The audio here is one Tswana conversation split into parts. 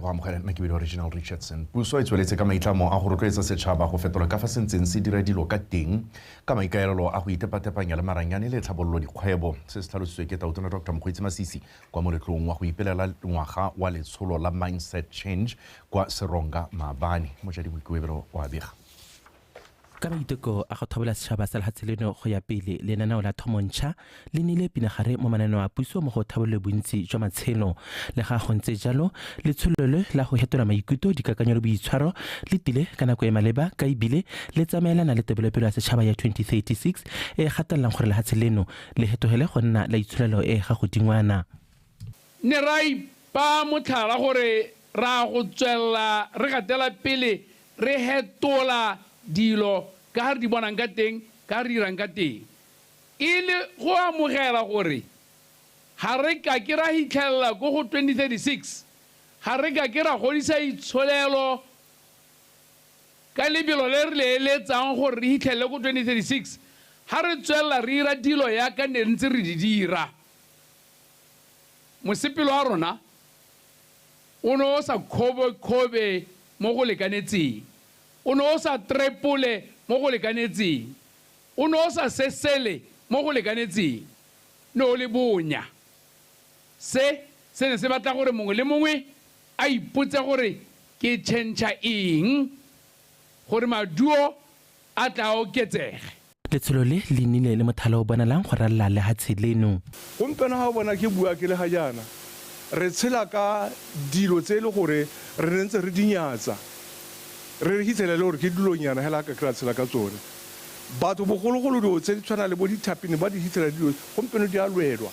Ke go amogela, nna ke bile Original Richardson. Puso e tsweletse ka maitlamo a go rotloetsa setšhaba go fetola ka fa sentseng se dira dilo ka teng ka maikaelelo a go itepatepanya le maranyane le tlhabololo dikgwebo. Se se tlhalositswe ke Tautona Dr Mokgweetsi Masisi kwa moletlong wa go ipelela ngwaga wa letsholo la Mindset Change kwa Seronga maabane. Mojadi Boikuebelo wa bega. Ka maiteko a go thobola setšhaba sa lefatshe leno go ya pele, lenaneo la Thomontšha le nnile pinagare mo mananeo a puso mo go thabolole bontsi jwa matshelo. Le ga go ntse jalo, letsholo le la go hetola maikutlo, dikakanyo le boitshwaro le tile ka nako e maleba, ka ebile le tsamaelana le tebelopelo ya setšhaba ya 2036 e e gatelelang gore lefatshe leno le hetogele go nna la itsholelo e ga godingwana. Ne ra ipaa motlhala gore ra go tswelela re gatela pele re hetola dilo ka ga re di bonang ka teng, ka ga re dirang ka teng, e le go amogela gore ga re ka ke ra hitlhelela ko go 2036, ga re ka ke ra godisa itsholelo ka lebelo le re le eletsang gore re hitlhelele ko 2036, ga re tswelela re ira dilo yaka ne re ntse re di dira. Mosepelo wa rona o ne o sa khobe-khobe mo go lekanetseng, o ne o sa trepole mo go lekanetseng, o ne o sa sesele mo go lekanetseng, ne o le bonya. Se se ne se batla gore mongwe le mongwe a ipotse gore ke tšhentšha eng gore maduo a tla oketsege. Letsholo le le nnile le mothala o bonalang go ralala lehatshe leno. Gompieno ga o bona ke bua ke le ga jaana, re tshela ka dilo tse e le gore re ne ntse re di nyatsa, re re hitlhela e le gore ke dilonyana hela ga ka ke ra tshela ka tsone. Batho bogologolo dilo tse di tshwana le bo dithapi ne ba di hitlhela dilo, gompieno di a lwelwa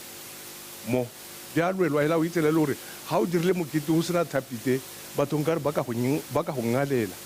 mo, di a lwelwa hela o hitlhela e le gore ga o dirile mokete o sena thapi te, batho nkare ba ka go ba ka go ngalela.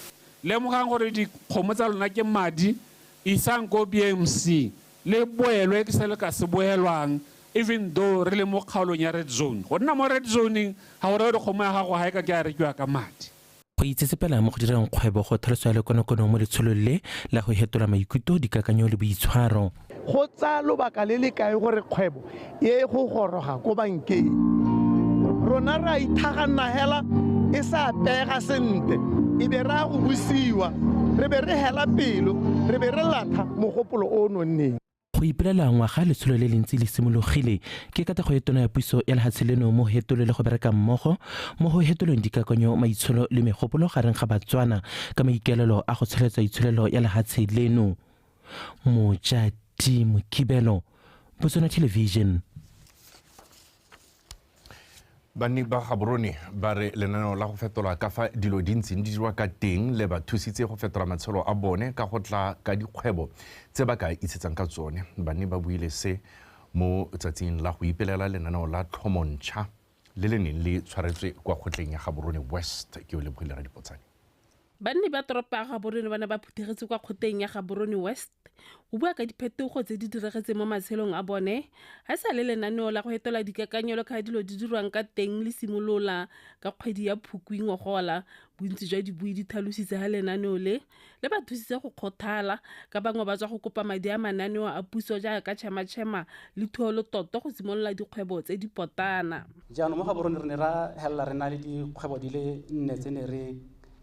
Lemogang gore dikgomo tsa lona ke madi, isang ko BMC le boelwe ke se le ka se boelwang, even though re le mo kgaolong ya red zone. Go nna mo red zoneng ga go reye gore kgomo ya gago ga e ka ke ya rekiwa ka madi. Go itsetsepela mo go direng kgwebo go tlhaloswa le konokono mo letsholong le la go hetola maikutlo, dikakanyo le boitshwaro. Go tsaya lobaka le le kae gore kgwebo e go goroga ko bankeng? Rona re a ithaganna hela e sa pega sentle, e be re a go busiwa, re be re hela pelo, re be re latha mogopolo o o nonneng. Go ipelela ngwaga letsholo le lentsi le simologile ke katlego e tona ya puso ya lehatshe leno mo hetolo le go bereka mmogo mo go hetoleng dikakanyo, maitsholo le megopolo gareng ga Batswana ka maikaelelo a go tsholetsa itsholelo ya lehatshe leno. Mojadi Mokibelo, Botswana Television. Banni ba Gaborone ba re lenaneo la go fetola ka fa dilo di ntseng di dirwa ka teng le ba thusitse go fetola matshelo a bone ka go tla ka dikgwebo tse ba ka itshetsang ka tsone. Banni ba buile se mo tsatsing la go ipelela lenaneo la tlhomontšha le le neng le tshwaretswe kwa kgotleng ya Gaborone West. Ke o lebogile Radipotsane. Banni ba toropo ya Gaborone ba ne ba phuthegetse kwa kgoteng ya Gaborone West go bua ka diphetogo tse di diragetseng mo matshelong a bone ga sa le lenaneo la go etola dikakanyo le ka dilo di dirwang ka teng le simolola ka kgwedi ya Phukwi ngogola. Bontsi jwa dibui di tlhalositse ga lenaneo le le ba thusitse go kgothala, ka bangwe ba tswa go kopa madi a mananeo a puso jaaka Chema-Chema le Thuolo Toto go simolola dikgwebo tse di potana. Jaanong mo Gaborone re ne ra helela re na le dikgwebo di le nne tse ne re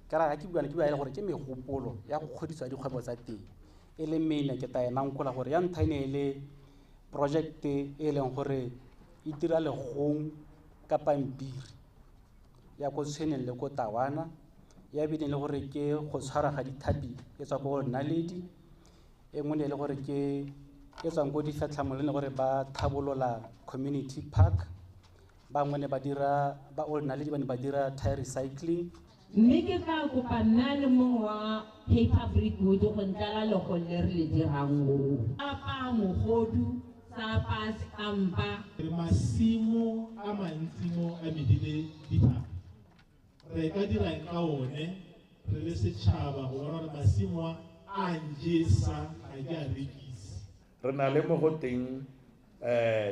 ka ra ke bua ne ke bua e le gore ke megopolo ya go kgodiswa dikgwebo tsa teng e le mene. Ke ta e nankola gore ya ntlha e ne e le project e e leng gore e dira legong ka pampiri ya ko Tshweneng le ko Tawana, ya bile le gore ke go tshwara ga dithapi e tswa ko Naledi, e nngwe ne e le gore ke e tswang ko Difetlhamolo, e le gore ba tlhabolola community park, bangwe ne ba dira ba Old Naledi ba ne ba dira tire recycling. Mme ke tla kopa nna le mongwe wa Paper Brick Wood go ntlala legong le re le dirang o. Apaa mogodu, sa apaa setampa. Re masimo a mantsi mo a medile dithaba. Re ka dira eng ka one re le setšhaba go bona gore masimo a a njesa ga ke a rekise? Re na le mo go teng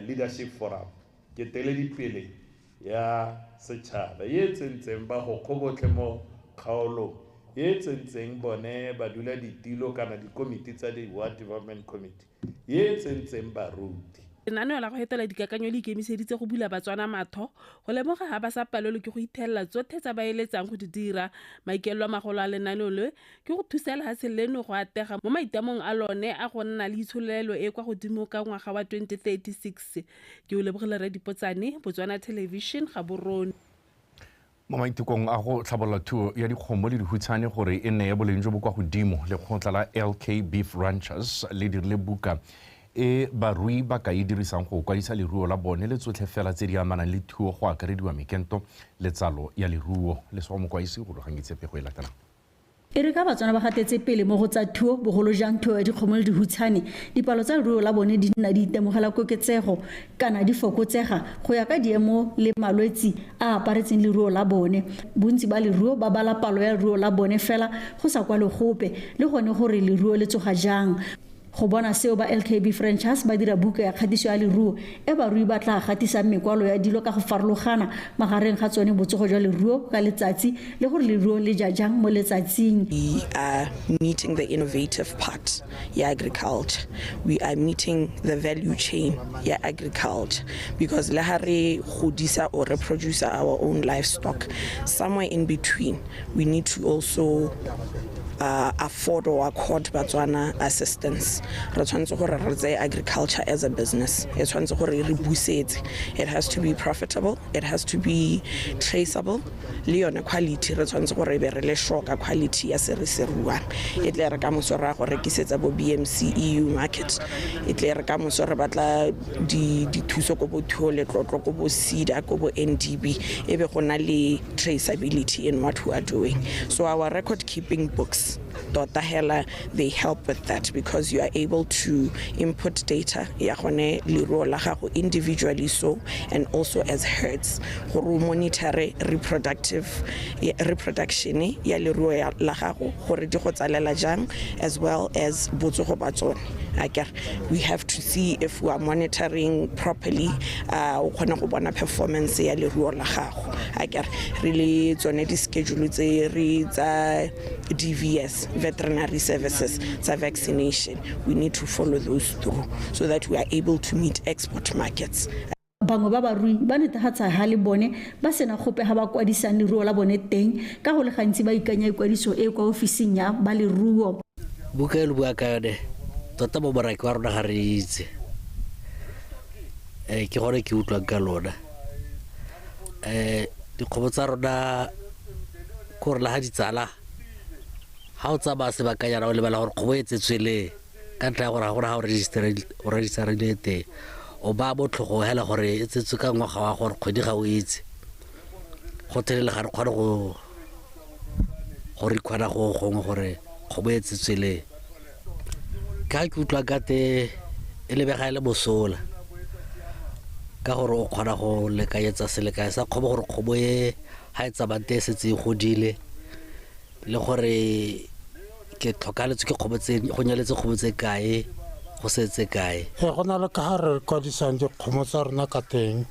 leadership forum, ke teledipele ya setšhaba e e tsentseng ba go kgobotlhe mo kgaolong, e e tsentseng bone badula ditilo kana dikomiti tsa di ward development committee, e e tsentseng baruti. Lenaneo la go hetola dikakanyo le ikemiseditse go bula Batswana matho go lemoga ga ba sa palelwe ke go ithelela tsotlhe tsa ba eletsang go di dira. Maikaelelo a magolo a lenaneo le ke go thusa lehatshe leno go atega mo maitamong a lone a go nna le itsholelo e kwa godimo ka ngwaga wa 2036. Ke o lebogile Rre Dipotsane, Botswana Television, Gaborone. Mo maitekong a go tlhabolola thuo ya dikgomo le dihutshane gore e nne ya boleng jo bo kwa godimo, lekgotla la LK Beef Ranchers le dirile buka e barui ba ka e dirisang go kwadisa leruo la bone le tsotlhe fela tse di amanang le thuo, go akarediwa mekento le tsalo ya leruo. Lesego Mokwaisi go rogangetse pego e latelang. E re ka Batswana ba gatetse pele mo go tsa thuo, bogolo jang thuo ya dikgomo le dihutshane, dipalo tsa leruo la bone di nna di itemogela koketsego kana di fokotsega go ya ka diemo le malwetsi a aparetseng leruo la bone. Bontsi ba leruo ba bala palo ya leruo la bone fela go sa kwale gope le gone gore leruo le tsoga jang. Go bona seo, ba LKB Franchise ba dira buka ya kgatiso ya leruo e barui ba tla gatisang mekwalo ya dilo ka go farologana, magareng ga tsone botsogo jwa leruo ka letsatsi le gore leruo le ja jang mo letsatsing. We are meeting the innovative part ya agriculture. We are meeting the value chain ya agriculture, because le ha re godisa or reproduce our own livestock, somewhere in between we need to also afford or accord Batswana assistance. Re tshwanetse gore re tseye agriculture as a business. E tshwanetse gore re busetse. It has to be profitable, it has to be traceable. Le yone quality re tshwanetse gore e be re le sure ka quality ya se re se ruang. E tle re ka moso re ya go rekisetsa bo BMC EU market. E tle re ka moso re batla dithuso ko bo thuo letlotlo, ko bo SEDA, ko bo NDB, e be go na le traceability in what we are doing. So our record keeping books, tota hela, they help with that, because you are able to input data ya gone leruo la gago individually, so and also as herds, gore o monitore reproduction ya leruo la gago gore di go tsalela jang, as well as botsogo ba tsone. Akere we have to see if we are monitoring properly, o kgone go bona performance ya leruo la gago. Akere re le tsone di-schedule tse re tsa DVS, veterinary services, tsa vaccination, we need to follow those through so that we are able to meet export markets. Bangwe ba barui ba netefatsa ha le bone ba sena gope ha ba kwadisang leruo la bone teng, ka go le gantsi ba ikanya ikwadiso e kwa ofising ya ba leruo. Buka e le bua ka yone tota mo morake wa rona ga re itse, ke gone ke utlwang ka lona. Dikgomo tsa rona kore le ha di tsala, ha o tsamaya sebakanyana o lebala gore kgomo e tsetswe ka ntlha ya gore ga gona ha o registerile teng, o ba mo tlhogo hela gore e tsetswe ka ngwaga wa gore kgwedi ga o itse. Go thelele ga re kgone go recorda go gongwe gore kgomo e tsetswe leng. Ka ke utlwa ka te e lebega e le mosola, ka gore o kgona go lekanyetsa selekae sa kgomo gore kgomo e ha e tsamayang teng e setse e godile, le gore ke tlhokaletswe ke kgomo tse, go nyaletse kgomo tse kae, go setse kae. Go na le ka ha re kwadisang dikgomo tsa rona ka teng,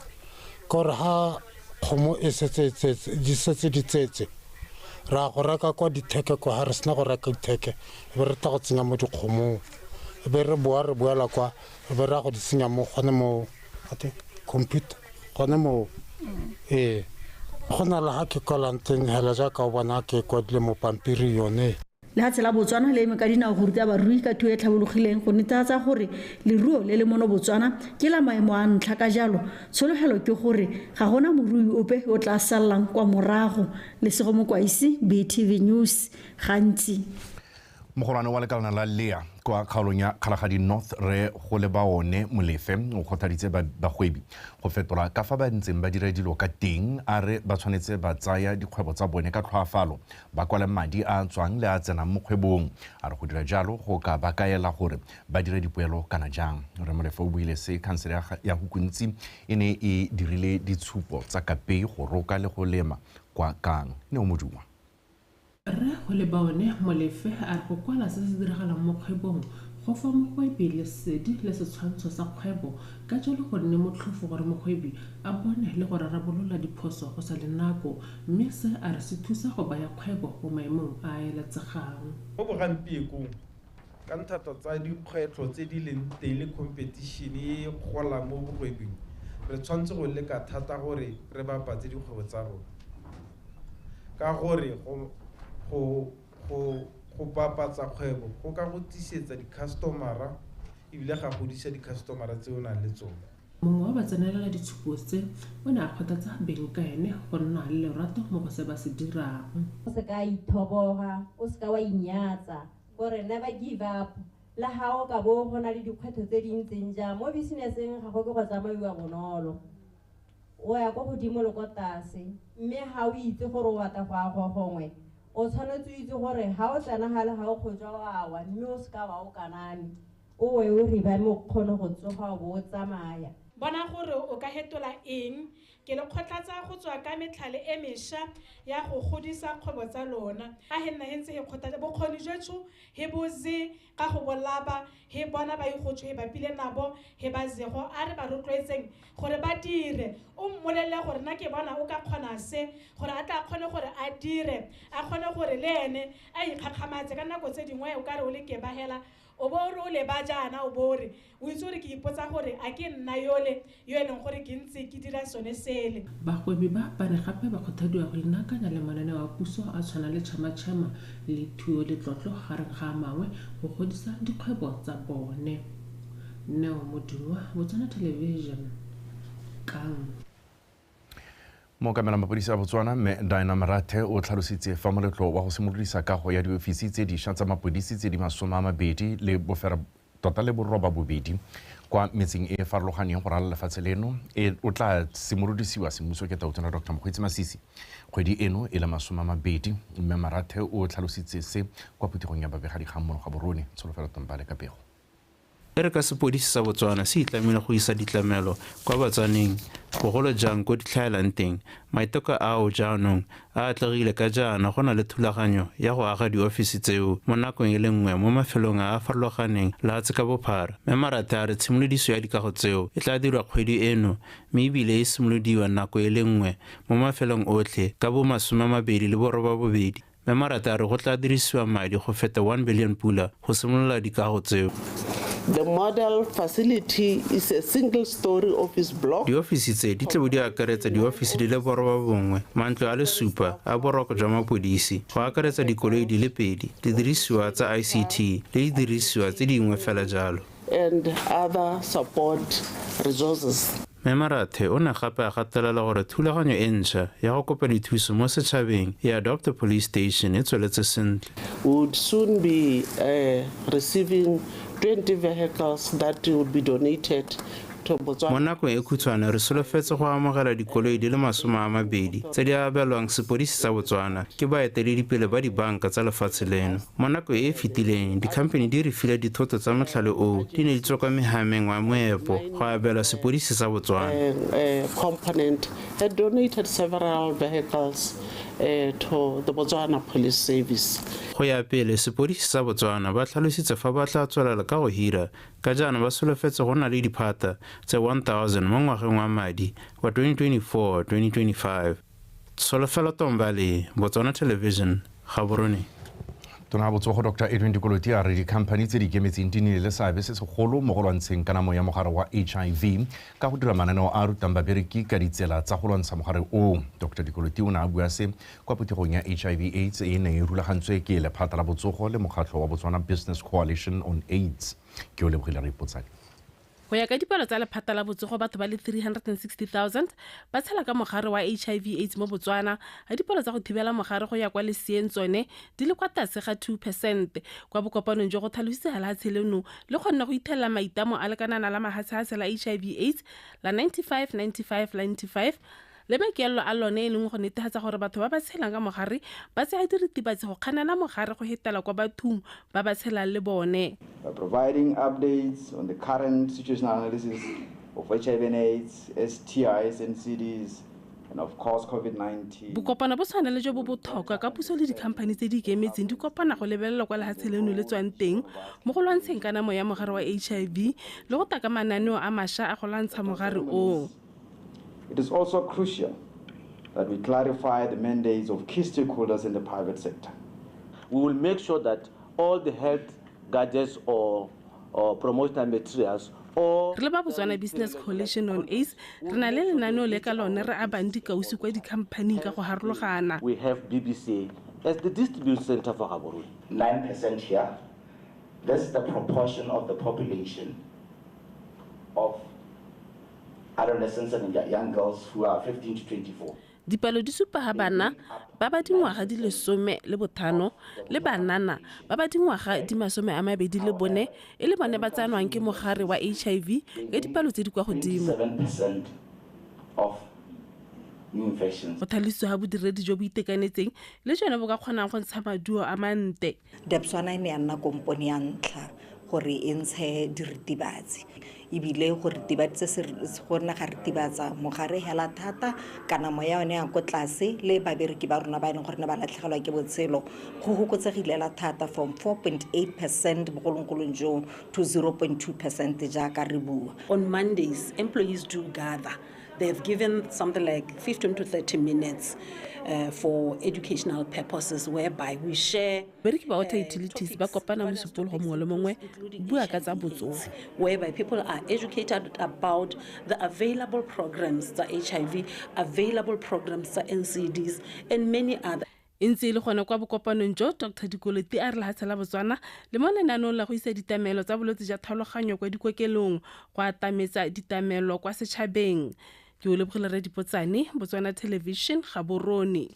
kore ha kgomo e setse di setse di tsetse, ra go reka kwa ditheke kwa, ha re sena go reka ditheke e be re tla go tsenya mo dikgomong, e be re boa re boela kwa, e be re ya go di tsenya mo gone mo computer gone mo. Ee, go na le ha ke kwalang teng hela jaaka o bona ke kwadile mo pampiri yone. Lehatshe la Botswana le eme ka dinao go ruta barui ka thuo e tlhabologileng go netefatsa gore leruo le le mono Botswana ke la maemo a ntlha. Ka jalo tshologelo ke gore ga gona morui ope o tla sallang kwa morago. Lesego Mokwaisi, BTV News, gantsi. Mogolwane wa lekalana la Lea kwa kgaolong ya Kgalagadi North, Re Golebaone Molefe, o kgothaditse bagwebi go fetola ka fa ba ntseng ba dira dilo ka teng. A re ba tshwanetse ba tsaya dikgwebo tsa bone ka tlhoafalo, ba kwale madi a tswang le a tsenang mo kgwebong. A re go dira jalo go ka ba kaela gore ba dire dipoelo kana jang. Re Molefe o buile se khansele ya Hukuntsi e ne e dirile ditshupo tsa kapei go roka le go lema kwa Kang. Ne o moduma. Rre Golebaone Molefe a re go kwala se se diragalang mo kgwebong go fa mogwebi lesedi le setshwantsho sa kgwebo, ka jalo go nne motlhofo gore mogwebi a bone le go rarabolola diphoso go sa le nako, mme se a re se thusa go baya kgwebo mo maemong a a eletsegang. Mo bogampiekong Ka nthata tsa dikgwetlho tse di leng teng le competition e golang mo bogwebing, re tshwanetse go leka thata gore re bapatse dikgwebo tsa rona. Ka gore go bapatsa kgwebo go ka go tlisetsa di-customer-a ebile ga godisa di-customer-a tse o nang le tsone. Mongwe wa batsenelela ditshupo tse o ne a kgothatsa beng ka ene go nna le lerato mo go se ba se dirang. O se ka ithoboga, o se ka wa inyatsa, gore never give up. Le ha o ka bo go na le dikgwetlho tse di ntseng jang mo business-eng, ga go ke go tsamaiwa bonolo. O ya ko godimo le ko tlase, mme ha o itse gore o batla go ya go gongwe, o tshwanetse o itse gore ha o tsena gale ga o kgojwa o a wa, mme o seka wa o kaname, o we o ribame o kgone go tsoga o bo o tsamaya. Bona gore o ka hetola eng. Ke le kgothatsa go tswa ka metlhale e mešwa ya go godisa kgwebo tsa lona. A he nna he ntse he kgothatsa bokgoni jwetsho he boze ka go bolaba he bona ba ikgotso he bapile nabo he ba zego a re ba rotloetseng gore ba dire. O mmolelle gore nna ke bona o ka kgona se, gore a tla kgone gore a dire, a kgone gore le ene a ikgakgamatse. Ka nako tse dingwe o ka re o le ke ba hela, o bo re o leba jaana, o bo re o itse gore ke ipotsa gore a ke nna yole yo e leng gore ke ntse ke dira sone sele. Bagwebi ba ba ne gape ba kgothadiwa go inaakanya le mananeo a puso a tshwana le Chema Chema le Thuo Letlotlo gareng ga a mangwe go godisa dikgwebo tsa bone. Neo Modungwa, Botswana Television, Kang. Mookamela mapodisi a Botswana mme Dinah Marathe o tlhalositse fa moletlo wa go simolodisa kago ya diofisi tse dišwa tsa mapodisi tse di 28 le bofera tota le 82 kwa metseng e e farologaneng go ralala lefatshe leno e o tla simolodisiwa semmuso ke Tautona Dr Mokgweetsi Masisi kgwedi eno e le 20. Mme Marathe o tlhalositse se kwa phuthegong ya babegadikgang mono Gaborone. Tsholofelo Tombale ka pego. E re ka sepodisi sa Botswana se itlamile go isa ditlamelo kwa Batswaneng, bogolo jang ko di tlhaelang teng, maiteko ao jaanong a atlegile ka jaana go na le thulaganyo ya go aga diofisi tseo mo nakong e le nngwe mo mafelong a a farologaneng lefatshe ka bophara. Mme Marathe a re tshimolodiso ya dikago tseo e tla dirwa kgwedi eno, mme ebile e simolodiwa nako e le nngwe mo mafelong otlhe ka bo 28. Mme Marathe a re go tla dirisiwa madi go feta 1 billion pula go simolola dikago tseo. The model facility is a single-story office block. Diofisi tse di tle bo di akaretsa diofisi di le 9, mantlo a le 7 a boroko jwa mapodisi, go akaretsa dikoloi di le 2, didirisiwa tsa ICT le didirisiwa tse dingwe fela jalo. And other support resources. Mme Marathe o ne gape a gatelela gore thulaganyo e ntšha ya go kopa dithuso mo setšhabeng ya Adopt a Police Station e tsweletse sentle. We would soon be receiving 20 vehicles that would be donated to Botswana. Mo nakong e khutshwane re solofetse go amogela dikoloi di le 20 tse di abelwang sepodisi sa Botswana ke baeteledipele ba dibanka tsa lefatshe leno. Mo nakong e e fetileng dikhamphani di re file dithoto tsa motlhale oo di ne di tswa kwa mehameng wa moepo go abelwa sepodisi sa Botswana. Component had donated several vehicles to the Botswana Police Service. Go ya pele sepodisi sa Botswana ba tlhalositse fa ba tla tswelela ka go hira ka jaana ba solofetse go na le diphata tse 1000 mo ngwageng wa madi wa 2024-2025. Tsholofelo Tombale, Botswana Television, Gaborone. Tona Botsogo Dr Edwin Dikoloti a re dikhamphani tse di ikemetseng di nnile le seabe se segolo mo go lwantsheng kanamo ya mogare wa HIV ka go dira mananeo a rutang babereki ka ditsela tsa go lwantsha mogare oo. Dr Dikoloti o ne a bua se kwa phuthegong ya HIV AIDS e neng e rulagantswe ke Lephata la Botsogo le mokgatlho wa Botswana Business Coalition on AIDS. Ke o lebogile re ipotsane. Go ya ka dipalo tsa lephata la botsogo, batho ba le 360,000 ba tshela ka mogare wa HIV AIDS mo Botswana. Ga dipalo tsa go thibela mogare go ya kwa leseeng tsone di le kwa tlase ga 2%. Kwa bokopanong jo go tlhalositse lefatshe leno le kgonne go ithelela maitamo a lekanana la mahatshehatshe la HIV AIDS la 95 95 95 le maikaelelo a lone e leng go netefatsa gore batho ba ba tshelang ka mogare ba tsaya diritibatsi go kganela mogare go hetela kwa bathong ba ba tshelang le bone. By providing updates on the current situational analysis of HIV and AIDS, STIs and CDs, and of course COVID-19. Bokopano bo tshwana le jo bo botlhokwa ka puso le dikhamphani tse di ikemetseng di kopana go lebelela kwa lefatshe leno le tswang teng mo go lwantsheng kanamo ya mogare wa HIV le go taka mananeo a mašwa a go lwantsha mogare oo. It is also crucial that we clarify the mandates of key stakeholders in the private sector. We will make sure that all the health gadgets or promotional materials. Re le ba Botswana Business Coalition on AIDS re na le lenaneo le ka lone re abang dikausi kwa dikhamphaning ka go harologana. We have BBC as the distribution center for Gaborone. 9% here. This is the proportion of the population of adolescents and young girls who are 15 to 24. Dipalo di supa ha bana ba ba dingwaga di 15 le banana ba ba dingwaga di 24 e le bone ba tsanwang ke mogare wa HIV ka dipalo tse di kwa godimo. 7% of new infections. Go thalisiwa ga bodiredi jo bo itekanetseng le jone bo ka kgonang go ntsha maduo a mante. Debswana e ne ya nna kompone ya ntlha gore e ntshe diritibatsi, ebile go ritibatse go nna ga ritibatsa mogare hela thata kana moya one ya ko tlase le babereki ba rona ba e leng gore ne ba latlhegelwa ke botshelo go fokotsegile hela thata from 4.8% bogologolong jo to 0.2% jaaka re bua. On Mondays, employees do gather. They have given something like 15 to 30 minutes for educational purposes, whereby we share. Bereki ba water utilities ba kopana mosupologo mongwe le mongwe bua ka tsa botsogo, whereby people are educated about the available programs tsa HIV, available programs tsa NCDs, and many other. E ntse e le gone kwa bokopanong jo Dr Dikoloti a re lehatshe la Botswana le mo lenaneong la go isa ditamelo tsa bolwetse jwa tlhaloganyo kwa dikokelong go atametsa ditamelo kwa setšhabeng. Ke o lebogile Rre Dipotsane, Botswana Television, Gaborone.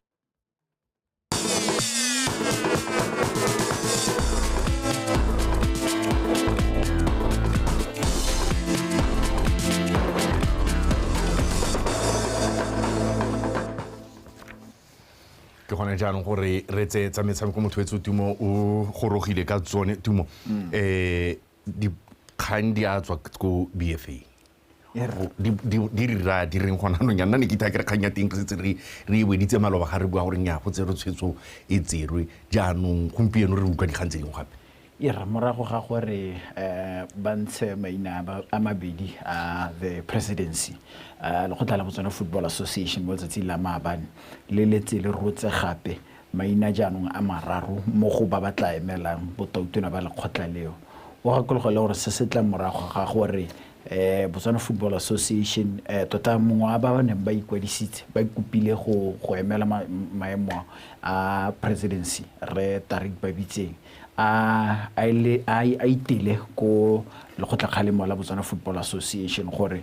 Ke gone jaanong gore re tse tsa metshameko motho etse Tumo o gorogile ka tsone Tumo. Dikgang di a tswa ko BFA. Di rira di reng gona anong ya nna ne ke itha ke re kgang ya teng re setse re e weditse maloba ga re bua gore nnyaa go tserwe tshwetso e tserwe jaanong gompieno re utlwa dikgang tse dingwe gape. E re morago ga gore ba ntshe maina a mabedi a the presidency, lekgotla la Botswana Football Association mo letsatsing la maabane le letse le rotse gape maina jaanong a mararo mo go ba ba tla emelang botautona ba lekgotla leo. O gakologele gore se se tla morago ga gore Botswana Football Association tota mongwe wa ba ba neng ba ikwadisitse ba ikopile go emela maemo a presidency re Tarik Babitseng a itele ko lekgotlakgalemo la Botswana Football Association gore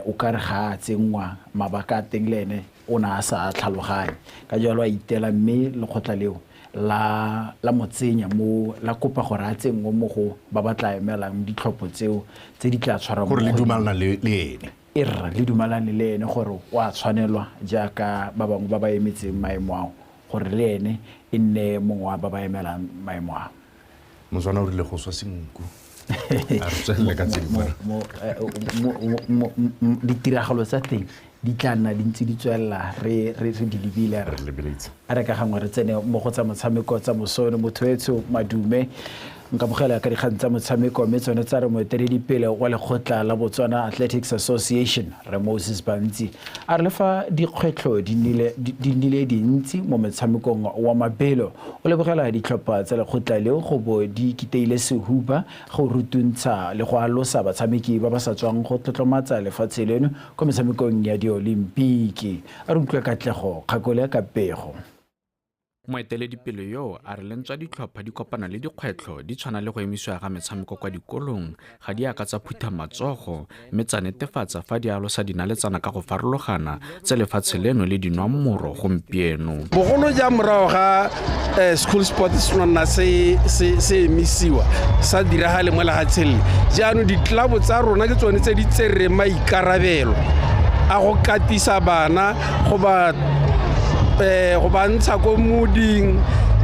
o ka re ga a tsenngwa mabaka a teng le ene o ne a sa tlhaloganye, ka jalo a itela mme lekgotla leo la mo tsenya mo la kopa gore a tsenngwe mo go ba ba tla emelang ditlhopho tseo tse di tla tshwarang gore le dumalana le ene. E rra le dumalane le ene gore o a tshwanelwa jaaka ba bangwe ba ba emetseng maemo ao gore le ene e nne mongwe wa ba ba emelang maemo ao. Motswana o rile go swa senku. A re tswelele ka tse dingwe. Ditiragalo tsa teng di tla nna di ntse di tswelela re di lebile re lebeletse. A re ka gangwe re tsene mo go tsa motshameko tsa mosono motho etsho madume nkamogela ka dikgang tsa motshameko mme tsone tsa re moeteledipele wa lekgotla la Botswana Athletics Association re Moses Bantsi a re le fa dikgwetlho di nnile dintsi mo motshamekong wa mabelo o lebogela ditlhopha tsa lekgotla leo go bo di kiteile sehuba go rutuntsha le go alosa batshameki ba ba sa tswang go tlotlomatsa lefatshe leno kwa metshamekong ya diolimpiki. A re utlwe Katlego Kgakole ka pego. Moeteledipele yo a re lentswa ditlhopha di kopana le dikgwetlho di tshwana le go emisiwa ga metshameko kwa dikolong ga di a ka tsa phutha matsogo mme tsa netefatsa fa di alosa dinaletsana ka go farologana tse lefatshe leno le dinwamoro gompieno. Bogolo jang morago ga school sport se nna se emisiwa sa diragale mo lefatsheng le jaanong ditlelabo tsa rona ke tsone tse di tsereng maikarabelo a go katisa bana go ba go ba ntsha ko moding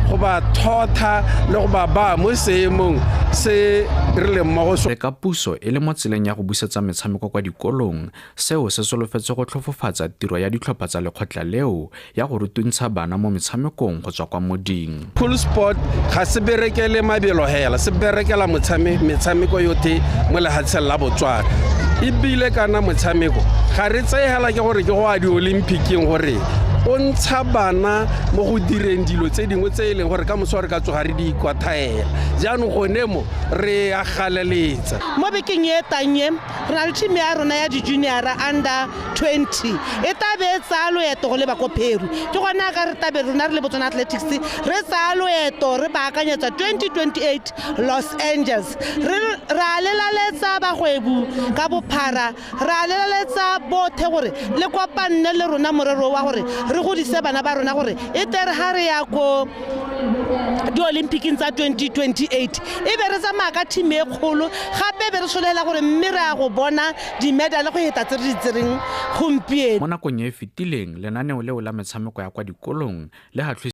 go ba thotha le go ba baya mo seemong se re leng mo go sone. Ka puso e le mo tseleng ya go busetsa metshameko kwa dikolong, seo se solofetse go tlhofofatsa tiro ya ditlhopha tsa lekgotla leo ya go rutuntsha bana mo metshamekong go tswa kwa moding. School sport ga se berekele mabelo hela, se berekela metshameko yotlhe mo lefatsheng la Botswana. Ebile kana motshameko ga re tseye hela ke gore ke go a di-Olympic-ing gore O ntsha bana mo go direng dilo tse dingwe tse e leng gore ka moso re ka tsoga re di ikwathaela. Jaanong gone mo re a galeletsa. Mo bekeng e tang e, re na le team ya rona ya di-juniora under 20 e tabe e tsaya loeto go leba ko Peru. Ke gone ka re tabe rona re le Botswana Athletics re tsaya loeto re baakanyetsa 2028 Los Angeles. Re a lelaletsa bagwebu ka bophara, re a lelaletsa bothe gore le kopanne le rona morero wa gore re godise bana ba rona gore e tere ha re ya ko di-olympicing tsa 2028 e be re tsamaya ka team e kgolo, gape be re solela gore mme re ya go bona di-medal go heta tse re di tsereng gompieno. Mo nakong e e fetileng, lenaneo leo la metshameko ya kwa dikolong le hatlhwe